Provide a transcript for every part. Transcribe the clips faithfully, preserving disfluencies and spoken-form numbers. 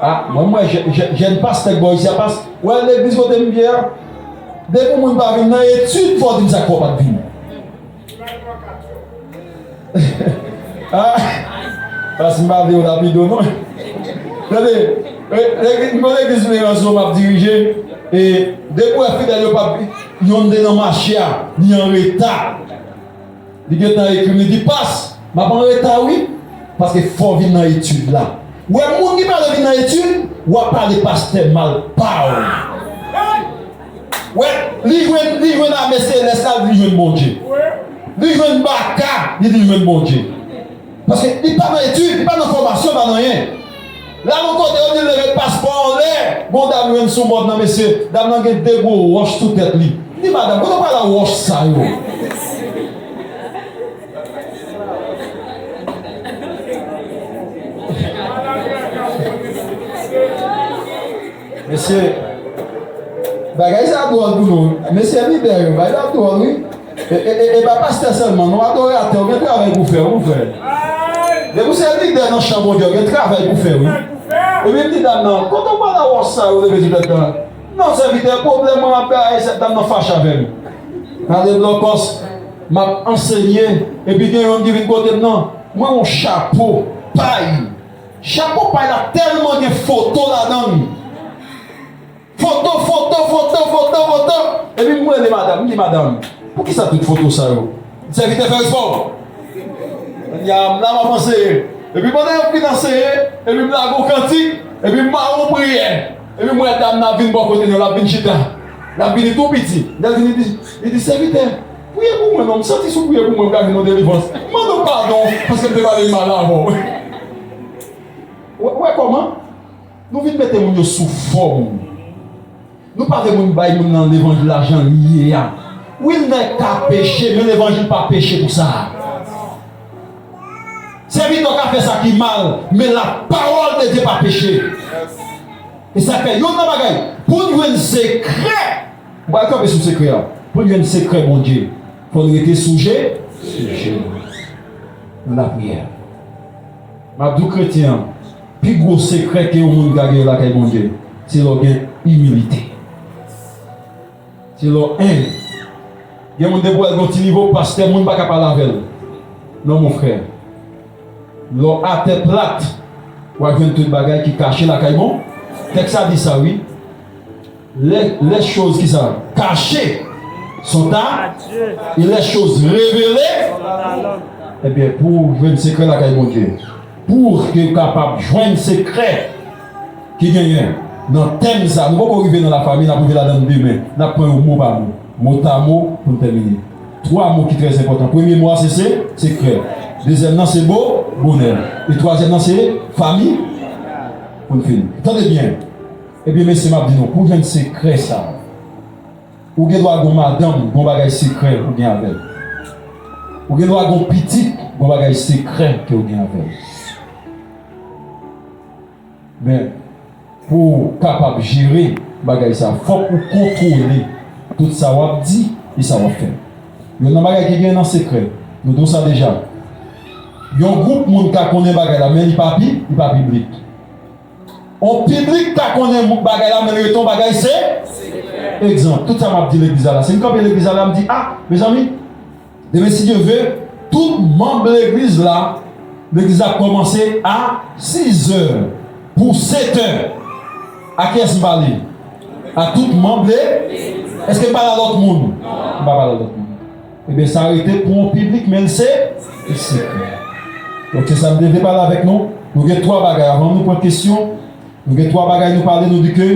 Ah, mwen, mwen, jè-, jè-, jèn pastè k bò isi a, pas-, wè legliz kote m ye a, depi yon moun pa vin nan etid, fò w di m sa k fè w pa t vin. Ah, pas m pa vle w lapide w non. Tande, e, legliz, m gon legliz Levanzo m ap dirije, e depi w wè fidèl yo p ap, yonn te nan mache a, li an reta. Li gentan ekri m, li di, pas, m ap an reta wi, paske fò w vin nan etid la. Wè moun ki pa vle vin nan etid, w ap pale pastè mal pa w. Wè, li jwenn, li jwenn ame selès la, li jwenn Bondye. Li jwenn baka, li, li jwenn Bondye. Paske li pa nan etid, li pa nan fòmasyon, pa nan anyen. L al yon kote, yo di l leve paspò anlè. Gon dam jwenn sou mòn nan, mesye. Dam nan gen de gwo wòch sou tèt li. Li di, madanm, kote w pral ak wòch sa yo? Mesye, bagay sa dwòl pou nou. Mesye lidè yo, bagay la dwòl, wi. E, e, e, e pa pastè sèlman, non, adoratè, ou gen travay pou fè, wi, frè. Depi w se lidè nan chan Bondye, ou gen travay pou fè, wi. Epi m di dam nan, kote w pral ak wòch sa yo leve sou tèt la? Non, sèvitè, pwoblèm mwen ap bay, sèt dam nan fache avè m. Gade blòkòs, m ap ansenye, epi gen yonn ki vin kote m nan, mwen yon chapo pay. Chapo pay la tèlman gen foto ladan l. Foto, foto, foto, foto, foto. Epi m rele madanm, m di, madanm, poukisa tout foto sa yo? Sèvitè fè respè w. Kounye a, m la m ap anseye. Epi pandan y ap fin anseye, epi m lage yon kantik, epi m mare yon priyè. Epi m wè dam nan ap vin bò kote nou, l ap vin chita. L ap vini tou piti. Lè l vini, li di, li di, sèvitè, priye pou mwen non, m santi si w priye pou mwen, m ka jwenn yon delivrans. M mande w padon, paske m te pale mal avè w. Ou wè, ou wè kòman? Nou vin mete moun yo sou fòm. Nou pa vle moun bay moun nan levanjil la jan li ye a. Wi, l nèk ka peche, men levanjil pa peche pou sa. Sèvitè w ka fè sa ki mal, men lapawòl de Dye pa peche. E sa fè youn nan bagay, pou n jwenn sekrè, m pral kanpe sou sekrè a. Pou n jwenn sekrè Bondye, fò n rete sou je, sou jenou, nan lapriyè. M ap di w kretyen an, pi gwo sekrè ke yon moun ka genyen lakay Bondye, se lè w gen imilite. Se lè w enb. Gen moun depi w wè l gen yon ti nivo, pastè, moun pa ka pale avè l. Non, mon frè. Lè w atè plat, w ap jwenn tout bagay ki kache lakay Bon-, tèks la di sa, wi. Les, les choses ki sa? Cachées sont à Dieu. Et les choses révélées. Ebyen, pou w jwenn sekrè lakay Bondye, pou w kapab jwenn sekrè ki genyen nan tèm sa, nou poko rive nan lafanmi, n ap rive ladan l demen, n ap pran yo mo pa mo, mo ta mo pou n tèmine. Twa mo ki trè enpòtan. Premye mo a se, se sekrè. Dezyèm nan se bo-, bonè. E twazyèm nan se fanmi pou n fini. Tande byen. Ebyen, mesye, m ap di nou, pou w jwenn sekrè sa, ou gen dwa gon madanm, gon bagay sekrè ou gen avè l. Ou gen dwa gon pitit, gon bagay sekrè ke ou gen avè l. Men, pou w kapab jere bagay sa, fòk ou kontwole tout sa w ap di e sa w ap fè. Youn nan bagay ki gen nan sekrè, nou di w sa deja. Yon gwoup moun ka konnen bagay la, men li pa pi-, li pa piblik. On piblik ka konnen bagay la, men l rete on bagay se. Egzanp, tout sa m ap di legliz la la, si m kanpe legliz la la, m di, a, mezanmi, demen, si Dye ve, tout manm legliz la, legliz la ap kòmanse a sizè pou setè. A kiyès m pale? A tout manm le-, èske m pale a lòt moun? M pa pale a lòt moun. Ebyen, sa rete pou yon piblik, men l se, l sekrè. Donk, se sa m te vle pale avèk nou. Nou gen twa bagay. Avan nou pran kesyon, nou gen twa bagay nou pale, nou di ke,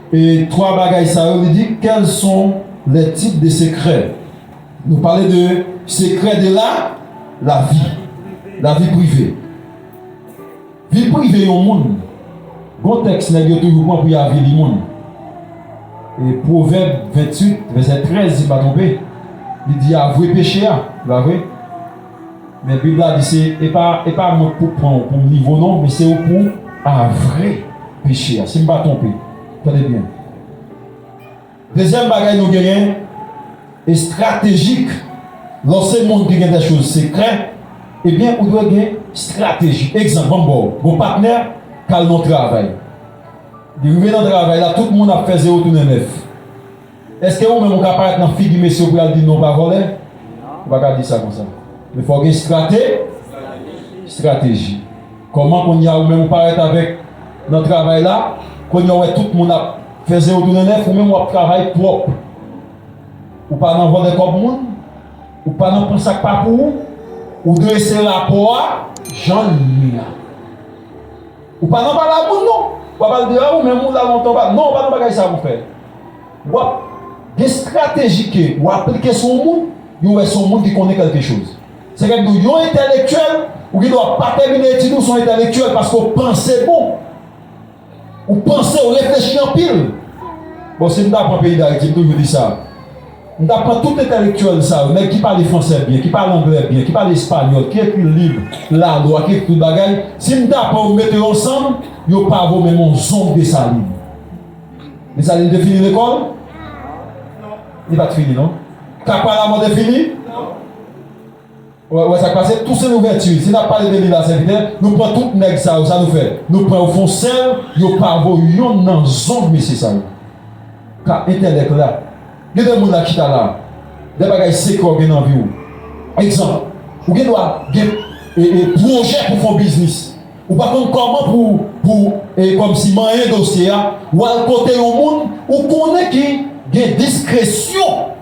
e twa bagay sa yo, li di, quels sont les types de secrets? Nou pale de secret de la, la vie. La vie privée. Vi prive yon moun. Gon tèks nèg yo toujou pran pou y avili moun. E Pwovèb venntuit, vèsè trèz, si m pa twonpe, li di avwe peche a, pa vre? Men Bib la di se, e pa, e pa mwen k pou pran w pou m livre w non, men se ou pou avwe peche a, si m pa twonpe. Tande byen. Dezyèm bagay nou genyen, estratejik. Lè w se moun ki gen de choz sekrè, ebyen, ou dwe gen estrateji. Egzanp, ban m ba w, gon patnè k al nan yon travay. Li rive nan travay la, tout moun ap fè zewo tounen nèf. Èske ou menm ou ka parèt nan figi mesye pou y al di non, w pa vòlè? Ou pa ka di sa konsa. Men fò w gen estrate, estrateji. Kòman kounye a ou menm ou parèt avèk nan travay la, kounye a ou wè tout moun ap fè zewo tounen nèf, ou menm w ap travay pwòp. Ou pa nan vòlè kòb moun, ou pa nan pran sa k pa pou ou, ou drese rapò a jan l ye a. Ou pa nan pale a moun non. W ap al di a ou menm ou la lontan w pa. Non, ou pa nan bagay sa pou fè. W ap gen estrateji ke w aplike sou yon moun, yo wè se yon moun ki konnen kèlke choz. Se kè di w yon entèlektyèl, ou gen dwa pa tèmine etid ou, se yon entèlektyèl paske w panse bon. Ou panse, ou reflechi anpil. Bon, si m ta pran peyi Dayiti, m toujou di sa. M ta pran tout entèlektyèl sa yo, nèg ki pale fransè byen, ki pale anglè byen, ki pale espanyòl, ki ekri liv, lalwa, ki ekri tout bagay. Si m ta pran yo, m mete yo ansanm, yo pa vo menm yon zonb Desalin. Desalin te fini lekòl? Li pa t fini, non. Kapwa Lamò te fini? Ou wè, ou wè sa k pase? Toussaint Louverture, si n ap pale de li la, sèvitè, nou pran tout nèg sa yo, sa nou fè? Nou pran yo fè yon sèl, yo pa vo yonn nan zonb mesye sa yo. Ka entèlèk la. Gen de moun la ki chita la, de bagay sekrè w gen nan vi w. Egzanp, ou gen dwa gen e, e, pwojè pou fè yon biznis. Ou pa konn kòman pou, pou e, kòmsi manyen dosye a, w al kote yon moun ou konnen ki gen diskresyon.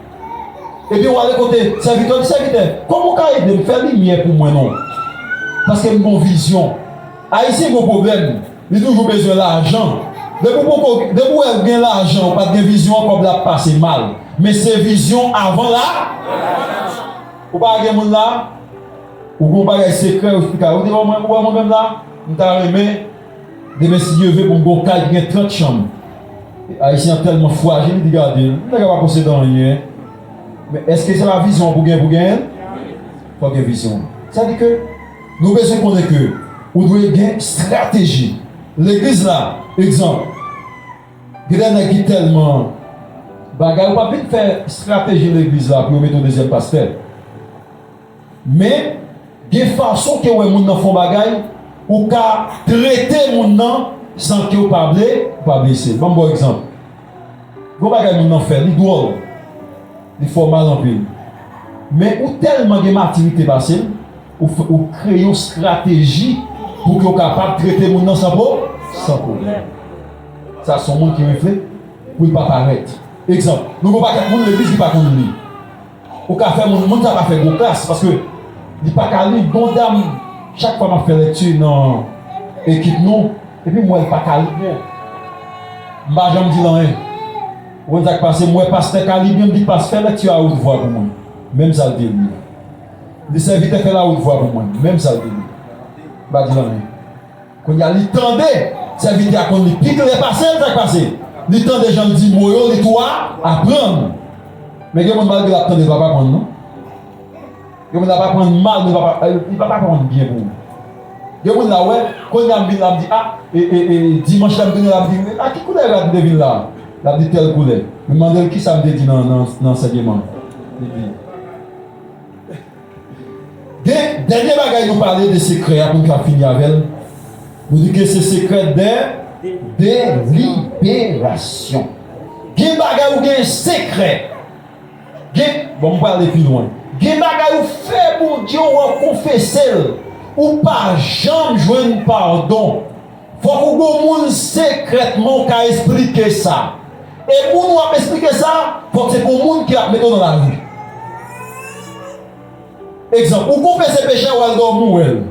Epi w ale kote sèvitè, w di, "Sèvitè, kòman w ka ede m fè limyè pou mwen non? Paske m gon vizyon." Ayisyen gon pwoblèm, li toujou bezwen lajan. Depi w poko, depi w wè w gen lajan, ou pa t gen vizyon an, kòb la ap pase mal. Men se vizyon avan la. Ou pa gen moun la, ou gon bagay sekrè, ou esplike, ou di, "Bon, mwen, ou wè mwen menm la, m ta renmen, demen si Dye ve, pou m gon kay ki gen trant chanm." Ayisyen an tèlman frajil, li di, "Gade, nèg la pa posede anyen." Men èske se pa vizyon pou gen, pou genyen? Fò gen vizyon. Sa di ke nou bezwen konnen ke ou dwe gen estrateji. Legliz la, egzanp, gen de nèg ki tèlman bagay, ou pa vin fè estrateji legliz la pou yo mete yon dezyèm pastè. Men, gen fason ke w wè moun nan fè yon bagay, ou ka trete moun nan san ke w pa vle, ou pa blese l. Ban m ba w egzanp. Gon bagay moun nan fè, li dwòl, li fè w mal anpil. Men ou tèlman gen matirite pase l, ou, f- ou kreye yon estrateji pou ke w kapab trete moun nan san pwo- san pwoblèm. Sa se yon moun ki refle- pou l pa parèt. Egzanp, nou gon pakèt moun legliz ki pa konn li. Ou ka fè moun, moun sa pa fè gwo klas, paske li pa ka li. Gon dam, chak fwa m ap fè lèkti nan ekip nou, epi m wè l pa ka li byen. M pa janm di l anyen. Ou konn sa k pase, m wè pastè ka li byen, m di, "Pas, fè lèkti a wotvwa pou mwen." Menm sa l te li. Li sèvitè fè la wotvwa pou mwen. Menm sa l te li. M pa di l anyen. Kounye a, li tande, sèvitè a konn li pi klè pase l, sa k pase? Li tande jan l di mo yo, li tou a aprann. Men gen moun, malgre l ap tande, l p ap aprann, non. Gen moun, l ap aprann mal, men li p ap, li p ap aprann byen pou ou. Gen moun la, wè, kounye a, m vin la, m di, a, e, e, e, dimanch la, m vin la, m di, a, ki koulè rad m te vin la? L ap di, tèl koulè. Men mande l, kisa m te di nan, nan, nan ansèyman? Li di, Gen dènye bagay nou pale de sekrè a pou n ka fini avè l. Nou di ke se sekrè de deliberasyon. Gen bagay ou gen sekrè. Gen, bon, m prale pi lwen. Gen bagay ou fè Bondye, ou konfese l. Ou pa janm jwenn padon. Fòk ou gon moun sekrètman ou ka esplike sa. E moun w ap esplike sa, fòk se pou moun ki ap mete w nan lari. Egzanp, ou konfese peche a, w al dòmi, ou wè l.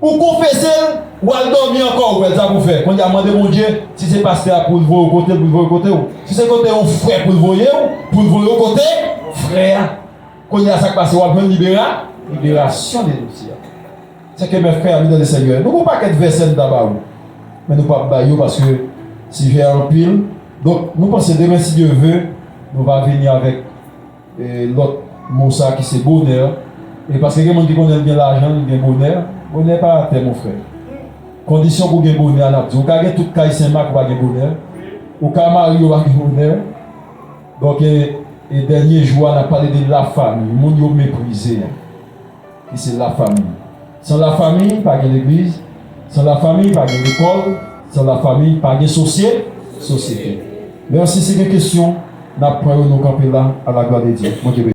Ou konfese l, w al dòmi ankò, ou wè l, sa pou fè. Kounye a mande Bondye, si se pastè a pou l voye w kote l, pou l voye w kote w. Si se kote yon frè pou l voye w, pou l voye w kote frè a. Kounye a sa k pase, w ap jwenn libera, liberasyon de dosye a. Se ke mè frè a, ami dans le Seigneur, nou gon pakèt vèsè nou ta ba ou. Men nou p ap ba yo paske sijè a anpil. Donk, nou panse demen, si Dye ve, nou va vini avèk, e, lòt mo sa ki se bonè. E paske gen moun ki konnen l gen lajan, l gen bonè. Bonè pa atè, mon frè. Kondisyon pou gen bonè a, n ap di. Ou ka gen tout kay Senmak, ou pa gen bonè. Ou ka marye, ou pa gen bonè. Donk, e, e dènye jou a, n ap pale de lafanmi. Moun yo meprize a. Ki se lafanmi. San lafanmi, pa gen legliz. San lafanmi, pa gen lekòl. San lafanmi, pa gen sosye, sosyete. Mèsi, si gen kesyon, n ap pran yo, nou kanpe la, à la gloire de Dieu. Bondye beni.